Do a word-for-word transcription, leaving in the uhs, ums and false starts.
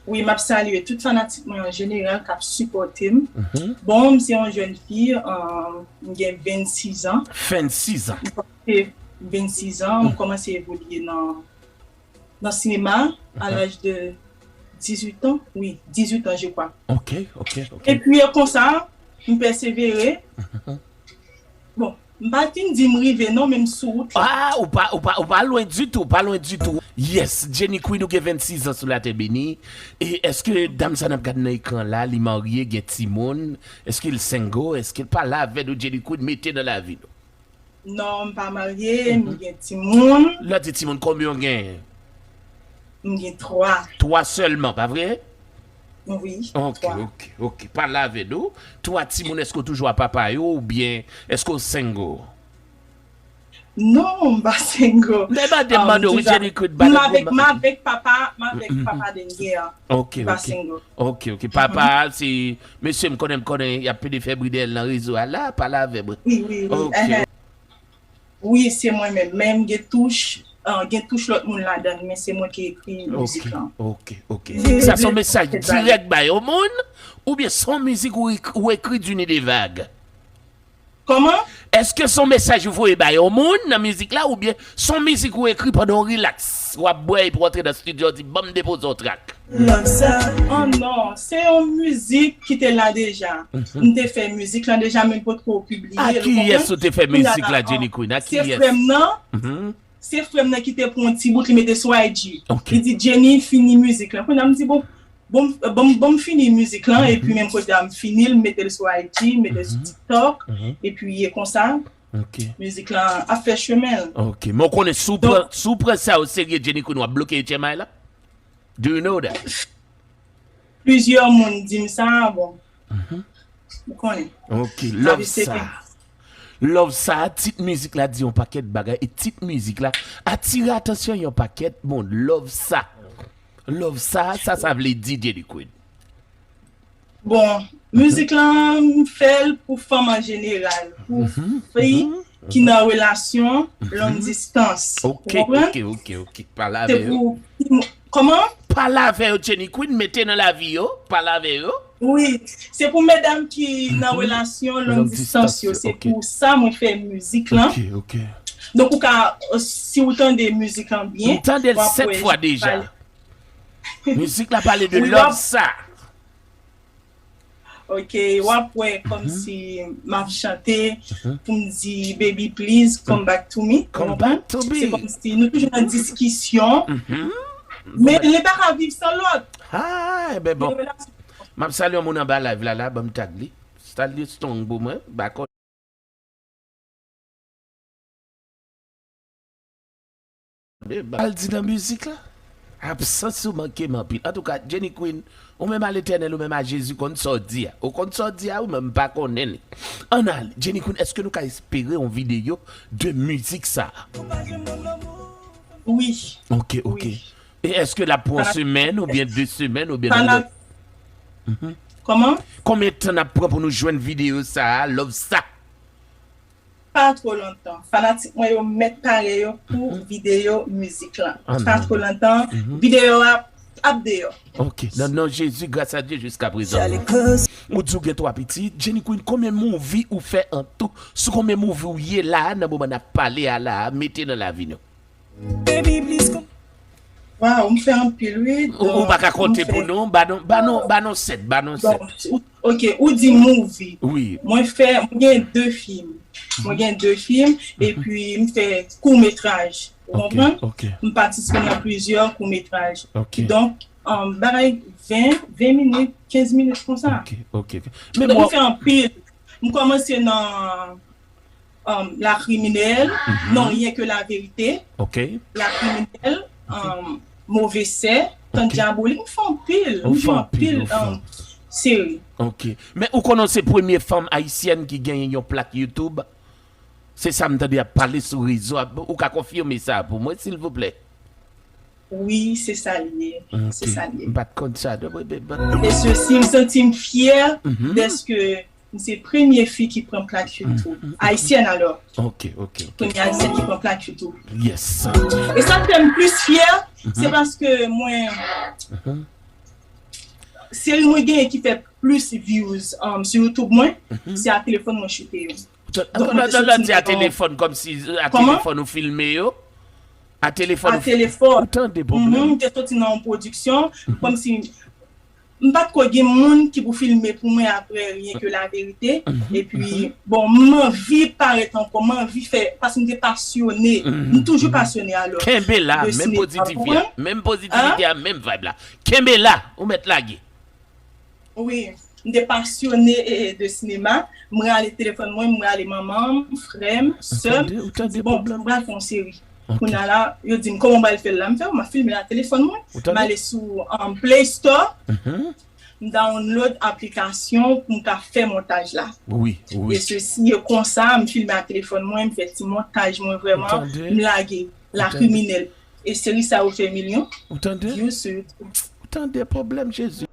Wi, m ap salye tout fanatik mwen an jeneral k ap sipòte m. Bon, m se yon jèn fi, um, m gen vennsis an. Vennsis an. M kòmanse vennsis an, m kòmanse evolye nan, nan sinema a laj de dizuit an. Wi, dizuit an, je crois. Ok, ok, ok. Epi, e konsa, m pèsevere. Bon, m pa fin di m rive non, men m sou wout la. Ah, ou pa, ou pa, ou pa lwen ditou, ou pa lwen ditou. Yes, Jenny Queen, ou gen vennsis an sou latè beni. E èske dam sa n ap gade nan ekran la, li marye, gen timoun? Èske l single? Èske l pale avè nou, Jenny Queen, mete nan lavi nou? Non, m pa marye, m gen timoun. Lè w di timoun, konbyen w genyen? M gen twa. Twa sèlman, pa vre? Wi, twa. Ok, ok, ok. Pale avè nou. Twa timoun, èske w toujou a papa yo oubyen èske w single? Non, m pa single. Men mande, m mande w, wi, Jenny Queen, m avèk, m avèk papa, m avèk papa dènye an. Ok, m pa single. Ok, ok. Papa a, se mesye m konnen, m konnen, y ap pede fè bri dèyè l nan rezo a la, pale avè mwen. Wi, wi, wi. Ok. Wi, se mwen menm. Men m gen touch, ah, gen touch lòt moun ladan l, men se mwen ki ekri mizik lan. Ok, ok. Sa se yon mesaj dirèk bay yon moun, oubyen se yon mizik ou ek-, ou ekri d'une de vague? Kòman? Èske se yon mesaj ou voye bay yon moun nan mizik la, oubyen se yon mizik ou ekri pandan w rilaks, w ap bwè epi w antre nan estidyo, w di, "Ban m depoze yon trak"? Love sa. Oh non, se yon mizik ki te la deja. M te fè mizik lan deja, men m potko pibliye l, ou konprann? A kiyès ou te fè mizik la, Jenny Queen? A kiyès? Se frè m nan. Se frè m nan ki te pran yon ti bout, li mete sou I G. Ok. Li di, "Jenny, fini mizik lan." Kounye a m di, "Bon, bon, bon, bon, m fini mizik lan," epi menm kote a, m fini l, m mete l sou I G, m mete l sou TikTok, epi e konsa, mizik lan ap fè chemen l. Ok. Men w konnen, si w pran, si w pran sa o serye, Jenny Queen, w ap bloke H M I la? Do you know that? Plizyè moun di m sa, bon. Ou konnen. Ok, Love sa. Love sa, tit mizik la di yon pakèt bagay, e tit mizik la atire atansyon yon pakèt moun. Love sa. Love sa, sa, sa vle di, Jenny Queen? Bon, mizik lan, m fè l pou fanm an jeneral, pou fi ki nan relasyon long distance. Ou konprann? Ok, ok, ok, ok. Pale avè yo. Se pou, kòman? Pale avè yo, Jenny Queen, mete nan lavi yo, pale avè yo. Wi, se pou medam ki nan relasyon long distance yo, se pou sa mwen fè mizik lan. Ok, ok. Donk ou ka, si ou tande mizik lan byen, w ap wè. M tande l sèt fwa deja. Mizik la pale de love sa. Ok, w ap wè kòmsi m ap chante pou m di, "Baby, please come back to me." Ou konprann? Se kòmsi nou toujou nan diskisyon. Men li pa ka viv san lòt. Ah, enben bon. M ap salye yon moun anba live la, la, ban m tag li. Salye Strong pou mwen, bakò. Al di nan mizik la. Absans ou manke m anpil. Antouka, Jenny Queen, ou menm a Letènèl, ou menm a Jezi, konn sa w di a. Ou konn sa w di a, ou menm m pa konnen li. Ann ale, Jenny Queen, èske nou ka espere yon videyo de mizik sa? Wi. Ok, ok. Wi. E èske l ap pran yon semèn oubyen de semèn oubyen nan... Kòman? Konbyen tan n ap pran pou nou jwenn videyo sa a, love sa? Pa two lontan. Fanatik mwen yo mèt pare yo pou videyo mizik lan. Pa two lontan, videyo a ap deyò. Ok, nan non Jezi, gras a Dye jiska prezan. Ou di w gen twa pitit, Jenny Queen, konbyen movie ou fè an tou? Sou konbyen movie ou ye la a, nan moman n ap pale a la a, mete nan lavi nou? Waw, m fè anpil, wi. Ou, ou pa ka konte pou nou? Ba nou, ba nou, ba nou sèt, ba nou sèt. Bon, ou, ok, ou di movie. Wi. Mwen fè, mwen gen de fim. Mwen gen de fim, epi m fè kourtmetraj. Ou konprann? Ok, ok. M patisipe nan plizyè kourtmetraj. Ok. Kidonk, um, bagay ven, ven minit, kenz minit konsa. Ok, ok, ok. Donk, m fè anpil. M kòmanse nan um, La Criminelle, Non, Rien que la vérité, La Criminelle, um, Move Sè, Tan Dyabolik, m fè anpil, m jwe anpil, um, seri. Ok. Men ou konnen w se premye fanm ayisyèn ki genyen yon plak YouTube? Se sa m tande y ap pale sou rezo a. Ou ka konfime sa pou mwen, silvouplè? Wi, se sa l ye. Se sa l ye. M pa t konn sa, non. E sesi, m santi m fyè dèske m se premye fi ki pran plak YouTube. Ayisyèn, alò. Ok, ok, ok. Premye ayisyèn ki pran plak YouTube. Yes. E sa k fè m plis fyè, se paske mwen, Seri mwen genyen ki fè plis views um, sou YouTube mwen, se a telefòn mwen choute yo. Donk mwen te soti nan yon... Di a telefòn kòmsi a telefòn ou filme yo? A telefòn ou filme yo? Ou tande pwoblèm? Mwen te soti nan yon pwodiksyon, kòmsi m pa t ko gen moun ki pou filme pou mwen apre rien que la vérité. Epi bon, m anvi parèt ankò, m anvi fè, paske m te pasyone, m toujou pasyone alò. Kenbe la, menm pozitivite a, menm pozitivite a, menm vibe la. Kenbe la, ou mèt lage. Wi, m te pasyone de sinema. M rale telefòn mwen, m rale manman m, frè m, sè m. M di bon, m pral fè yon seri. Kounye a la, yo di m kòman m pral fè l la. M fè m ap filme la telefòn mwen. M ale sou um, Play Store. M download aplikasyon pou m ka fè montaj la. Wi, wi. E sesi, e konsa, m filme a telefòn mwen, m fè ti montaj mwen vrèman, m lage la kriminèl. E seri sa yo fè milyon. Ou tande? Views sou YouTube. Ou tande pwoblèm Jezi?